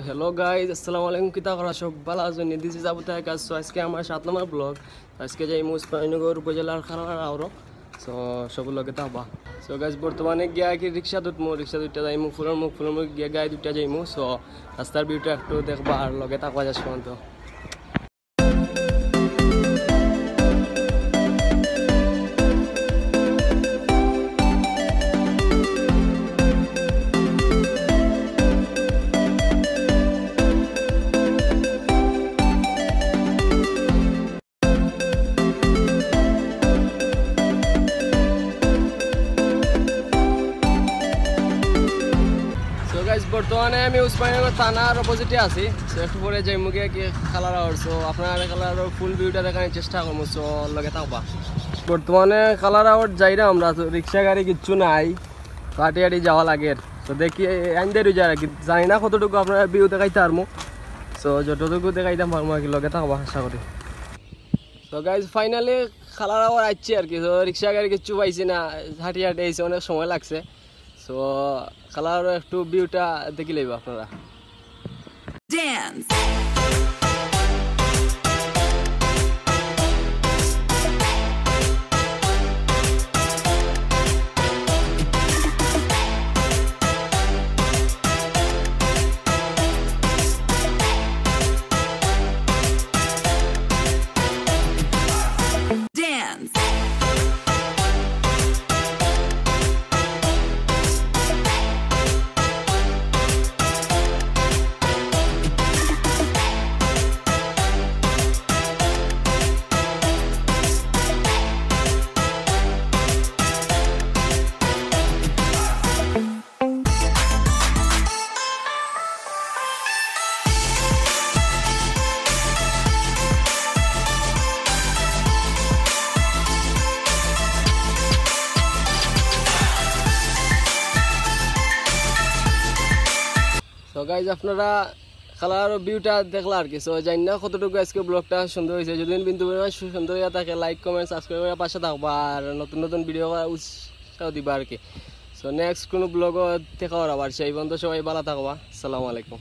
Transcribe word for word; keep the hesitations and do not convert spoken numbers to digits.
Hello guys, আসসালামু আলাইকুম। কিতা করা, সব ভালা আছইন? This is আবু তাহের কাজ। So আজকে আমার সাত নম্বর ব্লগ। আজকে যাইমু উসমানীনগর উপজেলার খালারা আওরো। So সব লগে থাকবা। So guys, বর্তমানে গিয়া কি রিক্সা দুটমু, রিক্সা দুইটা যাইমু ফুলর মুখ, ফুলর মুখ গিয়া গাই দুইটা যাইমু। So রাস্তার ভিউটা একটু দেখবা আর লগে থাকবা শেষ পর্যন্ত। So guys, বর্তমানে আমি উসমানীনগর থানার অপোজিটে আছি। So একটু পরে যাইমু গিয়া কি খালার আওর। So আপনারা খালার ফুল ভিউটা দেখানোর চেষ্টা করমু। So লগে থাকবা। বর্তমানে খালার আওর যাইরা আমরা, তো রিক্সা গাড়ি কিচ্ছু নাই, হাঁটি হাঁটি যাওয়া লাগে। তো দেখি আইন্দে রুজা রাখি, জানি না কতটুকু আপনারা ভিউ দেখাইতে পারমু। So যতটুকু দেখাইতাম পারমু আর কি, লগে থাকবা আশা করি। So guys, finally খালার আওর আইছি আর কি। So রিক্সা গাড়ি কিচ্ছু পাইছি না, হাঁটি হাঁটি আইছি, অনেক সময় লাগছে। So খালার আওর একটু ভিউটা দেখি লইবা আপনারা। Dance. Dance. So guys, আপনারা খালার ভিউটা দেখলা আর কি। So জানি না কতটুকু আজকে ব্লগটা সুন্দর হয়েছে। যদি বিন্দু পরিমাণ সু- সুন্দর হয়ে থাকে, লাইক, কমেন্ট, সাবস্ক্রাইব করে পাশে থাকবা, আর নতুন নতুন ভিডিও করার উৎসাহ দিবা আর কি। So নেক্সট কোনো ব্লগও দেখা হবে আবার, সেই পর্যন্ত সবাই ভালো থাকবা। আসসালামু আলাইকুম।